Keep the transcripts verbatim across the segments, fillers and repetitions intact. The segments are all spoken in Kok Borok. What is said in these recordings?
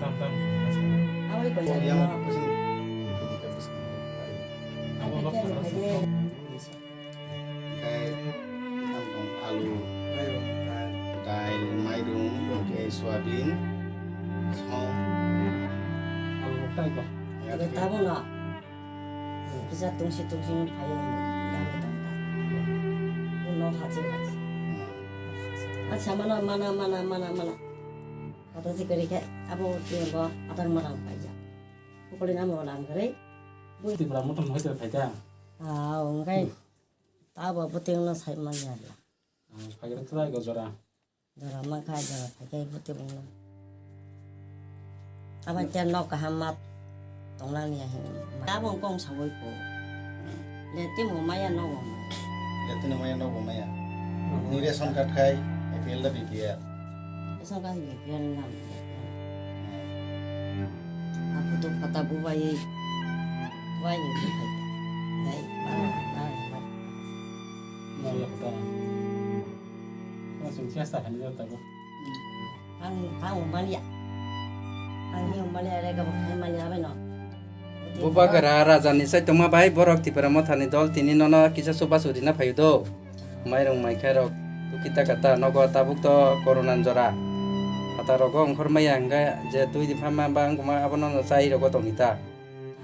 Tam, tam. Khe, tam tong alu, dail, mairung, khe soyabin, song. Abo tabuk no. Kisa tungsi tungsi no phai ya, ya tong ta. Bo no hachi hachi. Acha mana, mana, mana, mana, mana. Kata si kari khe abo tiyan bo atang marang phai ya. Pukuli namo lang kari. Tipra motom hai to phai ta. Ah, ongkai. Tabo buteng no sai man ya. Phai khe try go jora. Jora ma kha jora phai khe buteng no. Abo te nok kaham ma tong lang ya hin. Abo kong sawi ko. Le timo maya no. Le timo maya no maya. Ni ration card khai A P L da B P L. Ration card B P L na. Aku tu kata bubai. Bubai ni bubai. Dai, ba, ba, ba. Maya kata. Ang, ang umani ya. Ang ni umani are ga bakha mani abe no. Bubagra raja ni sai tongma bai borok Tipra Motha ni dol tini nono kisa chubachu rina phaio do. Mairung maikha rok tukita kata nogo tabuk to corona ni jora. Hata rogo ongkhor maya hingga je twi di phamma ba wngkuma abono no chai rogo tongni ta.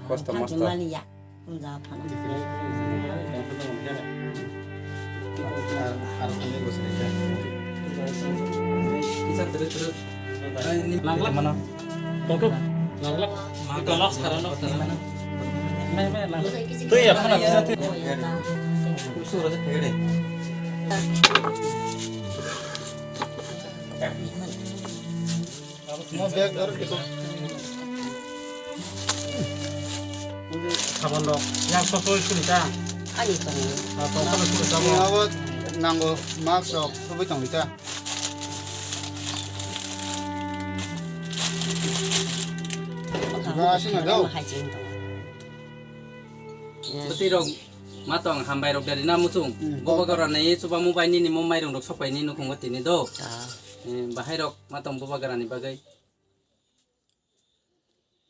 Kosto mosto. Mani ya. Unja phano. Ar, ar kami bosai ya. Kisa terus terus. Ini mana? Tunggu. Nangla. Itu loks karena loks karena. Mana? Mana? Tuh ya, mana bisa tuh? Usul aja pegede. Mo bag dor kito. Sabon rok. Yang sosoi suri ta. Ani tong. Ah, tong sosoi suri ta. Ni abo nango mask rok sugui tong ta. Ba sino dau. Bwtwi rok ma tong hambai rok dari na muchung. Hmm. Bobo gora ni chuba mubai nini mo mairung rok sopai ni nukhungo tini do. Ah. Eh, bahai rok ma tong bobo gora ni bagwi.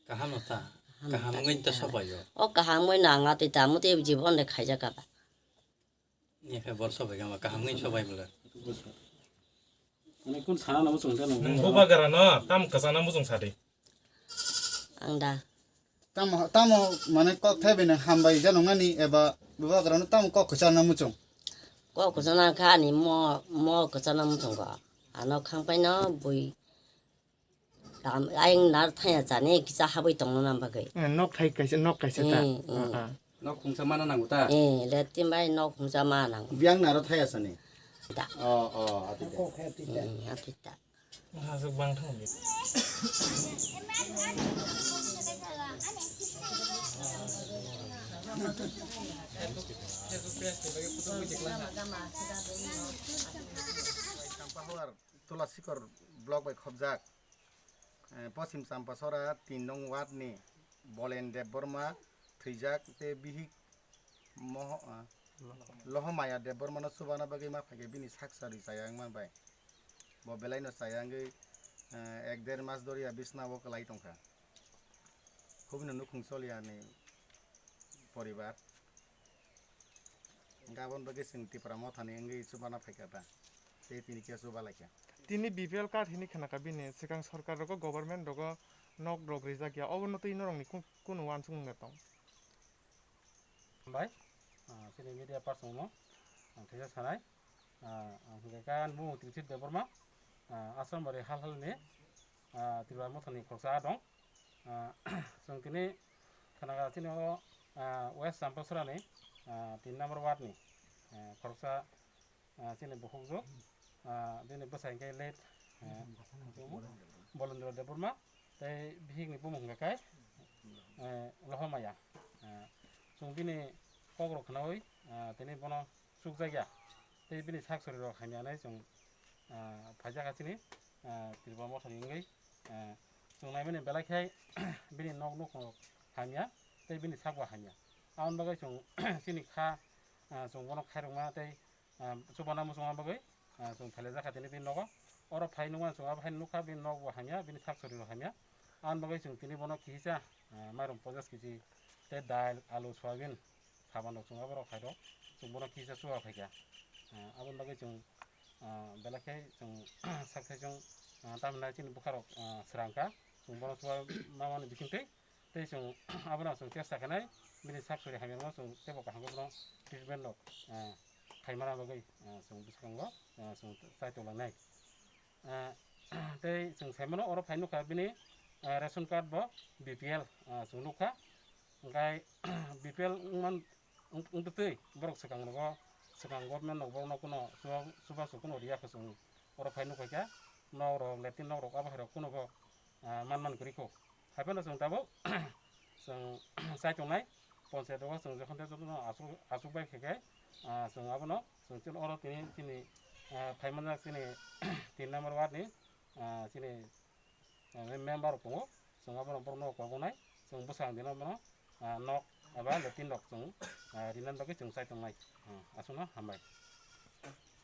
Kaham no ta. Kaham wngwi ta sopaio. O kaham wngwi no ang atwi ta mutwi jibon de khaijak kha ba. Ni khe bor sopai kama kaham wngwi sopai bwla. Ani kun sana namo chwng ta nang. Nwng bubagra no tam kwchana muchung sadi. Ang da. Tamo, tamo mane kok thai bini hambai janong nani eba bubagra no tamo kok kwchana muchung. Kok kwchana kha ani mo, mo kwchana muchung ko. Ano khangpai no bui Tam, ayang nar thaya chani kisa habwi tongna nam bagwi. Eh, nok thai kaisa, nok kaisa ta. Eh, eh. Ah, ah. Nok khungsa mana nango ta? Eh, le tin bai nok khungsa ma nango. Biang naro thaya sani. Ta. Oh, oh, ati ta. Eh, ati ta. Asuk bang thang di. Tula Sikor block bai khobjak, eh, Poschim Champachora tin nong ward ni Bolen Debbarma thwijak tei bihik Moho-, ah, Lohomaya Debbarma no chubana bagwi ma phaikhe bini sak sarwi chaya wngma bai. Bo belai no chaya wngwi, eh, ek der mas doriya bisna o kwlai tongkha. Khubui no nukhung choliya ni poribar. Hingke aboni bagwi chwng Tipra Mothani wngwi chubana phaikha ta, tei tini khe chuba laikha. Tini B P L card hini khnakha bini, swkang sorkar rogo, government rogo nok rok rijak ya, obono twi norokni ku-, kunu uansukmung de tong? Bai, ah, chini media person no ang kisa sanai, ah, ang hingke ka bumung Trinsit Debbarma, ah, Asrambari hal hal ni, ah, Tripura Mothani khoroksa dong. Ah, chwng tini khanaga chini o, ah, West Champasrani, ah, tin number ward ni, ah, khoroksa, ah, chini bukhukjwk, ah, bini bwsai hwnkhe late, ah, Bolendra Debbarma, tei bihikni bumung hwnkhe kai, eh, Lohomaya. Ah, chwng bini kokrok khnaui, ah, tini bono chukjakya. Tei bini sak sorirok hamya hinwi chwng, ah, phaijak ha chini, ah, Tripura Mothani wngwi, ah, chwng naimani belai khe bini nok nukhung hamya tei bini sakbo hamya. Aboni bagwi chwng chini kha, ah, chwng bono khairokma tei, ah, chubana muchungma bagwi, ah, chwng phailajak kha tini bini nogo. Oro phai nukmano chwng abo haino nukha bini nokbo hamya, bini sak sorirok hamya. Aboni bagwi chwng tini bono kisa, ah, mairum ponchash kg tei dal, alu, soyabin, saban rok chwng abo rok khai rok, chwng bono kisa chuba phaikha. Ah, aboni bagwi chwng, ah, belai khe chwng sak sai chwng, ah, tamhinai chini bwkha rok, ah, swrang kha, chwng bono chuba mamani bisingtwi tei chwng abono chwng chesta khainai bini sak sori hamya rokno chwng teibo kaham khe bono treatment rok, ah, khaimana bagwi, ah, chwng bwskango, ah, chwng chai tonglangnai. Ah, tei chwng saimano oro phai nukha bini, ah, ration card bo B P L, ah, chwng nukha. Hwnkhe B P L wngman, wng-, wngtwi borok swkang rogo, swkang government rok borokno kuno chuba, chubachu kuno riya khe chwng oro phai nukha khe nok rok, latrine nok rok abo hai rok kuno bo, ah, man man kwrwi kho. Haiphano chwng tabuk chwng chai tongnai ponchayat rogo chwng jokhon tei jotono achuk, achuk bai khe khe, ah, chwng abono chwng chwng oro tini chini, ah, phai manjak chini tin number ward ni, ah, chini, ah, member rok tongo, chwng abono borokno kok wngnai, chwng bwsang dino bono, ah, nok eba latrine rok chwng, ah, rinani bagwi chwng chai tongnai. Ah, aswkno hambai.